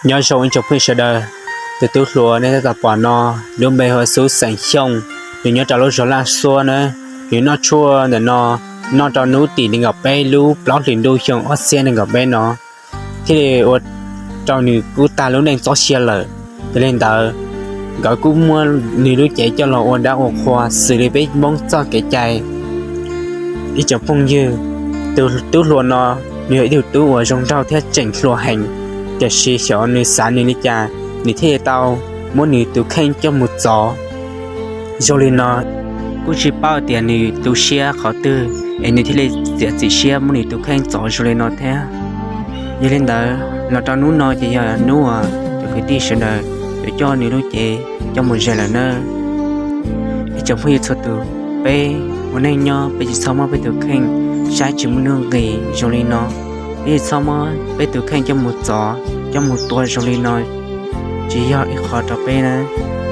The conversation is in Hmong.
Nyob zoo ib tsoom phooj ywg sawv daws, tus tub hluas nej tab tom pom no, lub npe hu ua Xub xeem Xyooj, nws nyob rau lub zos Laj Xuab na. Nws noj tshuaj ntawm no, noj rau hnub tim nees nkaum peb lub plaub hlis ntuj xyoo ob txhiab nees nkaum peb no, thiaj li ua rau nws kuj tag lub neej txoj sia lawm. Yog li ntawd, nkawd kuj muab nws lub cev coj los ua dab ua qhua xws li peb Hmoob txoj kev cai. Ib tsoom phooj ywg, tus tub hluas no, nws yog ib tug tub uas zoo nraug thiab tseem hluas heev, tiam sis xyov nws xav nws li cas, nws thiaj li tau muab nws tus kheej coj mus txov zoo li no. Kuj tsis paub tias nws tu siab qhov twg es nws thiaj li txiav txim siab muab nws tus kheej txov zoo li no thiab. Yog li ntawd, los rau hnub no ces yog hnub uas cov kwv tij sawv daws yuav coj nws lub cev coj mus zais lawm nawb. Ib tsoom phooj ywg txhua tus, peb ua neej nyob peb tsis txhob muab peb tus kheej saib tsis muaj nuj nqis zoo li no. Peb tsis txhob muab peb tus kheej coj mus txov, coj mus tua zoo li no, tsis yog ib qho rau peb nawb.